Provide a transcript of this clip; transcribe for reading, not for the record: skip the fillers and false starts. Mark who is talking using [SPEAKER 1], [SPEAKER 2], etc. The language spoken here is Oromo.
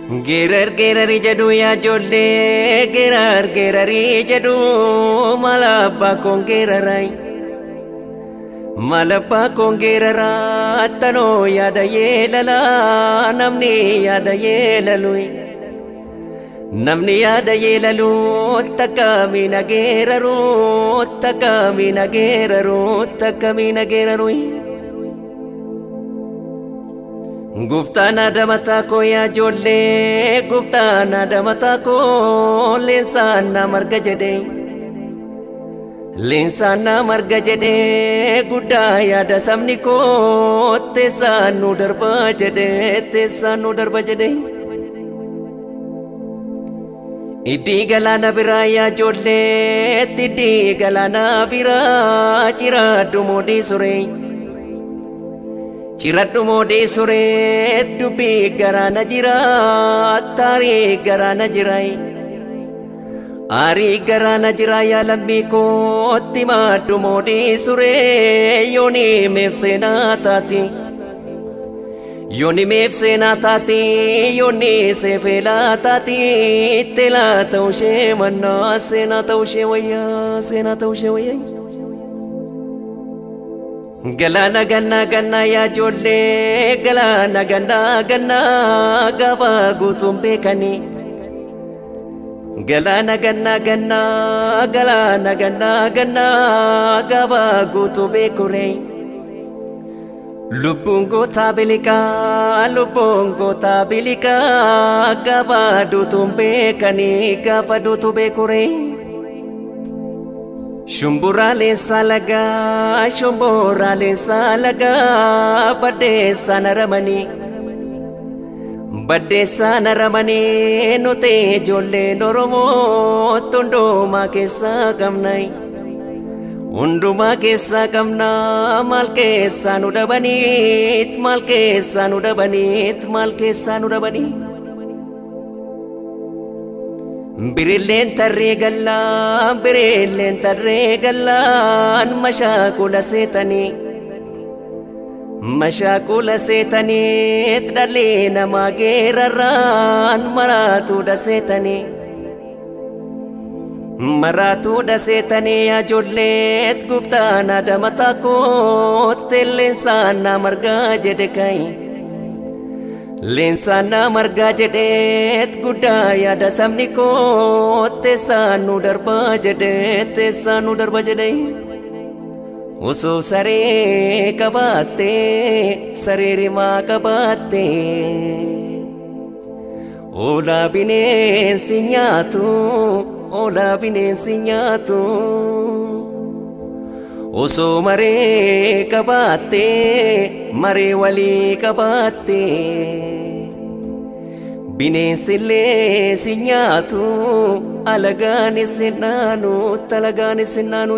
[SPEAKER 1] Geerar geerari jedhu yaa ijoollee geerar geerari jedhu maal abbaa koon geerarai. Maal abbaa koon geeraraa tanoo yaada yeelalaa namni yaada yeelalu. Namni yaada yeelalu takka miina geeraru takka miina geeraru takka miina geeraru. Gooftaan adamataa koo yaa ijoollee gooftaan adamataa koo leensaan na marga jedhee. Leensaan na marga jedhee guddaa yaada sabni koo teessaan nu darba jedhee teessaan nu darba jedhee. Iddii galaana biraa yaa ijoollee iddii galaana biraa ciradhu moodii suree. Ciradhu moodii suree dubbii garaana jira taarii garaana jira. Aarii garaana jira yaa lammii kootti maddu moodii suree yooni meef seenaa taati. Yooni meef seenaa taati yooni seefeelaa taati teelaa ta'uu ishee mannaa seenaa ta'uu ishee wayyaa seenaa ta'uu ishee wayyaa. Galaana gannaa gannaa yaa ijoollee galaana gannaa gannaa gaafa guutuun beekanii. Galaana gannaa gannaa galaana gannaa gannaa gaafa guutuu beekuree. Lubbuun gootaa biliqaa lubbuun gootaa biliqaa gaafa duutuun beekanii gaafa duutuu beekuree. Shumburaaleen saalagaa shumburaaleen saalagaa baddeessaan haramanii. Baddeessaan haramanii nuti ijoolleen Oromoo hundumaa keessaa qabna. Hundumaa keessaa qabna maal keessaa nu dhabaniit maal keessaa nu dhabaniit maal keessaa nu dhabanii. Birilleen tarree gallaan birilleen tarree gallaan mashaakula seetanii. Mashaakula seetaniit dhalli namaa geerarraan maraatuudha seetanii. Maraatuudha seetanii yaa ijoolleet gooftaan adamataa kootti leensaan na margaa jedhe kayi. Leensaan na margaa jedheet guddaa yaada sabni koo teessaan nu darba jedhee teessaan nu darba jedhee. Osoo saree qabaattee saree rimaa qabaattee oolaa bineensi nyaatu oolaa bineensi nyaatu. Osoo maree qabaattee maree walii qabaattee bineensillee si nyaatu alagaanis hin naanu talagaanis hin naanu.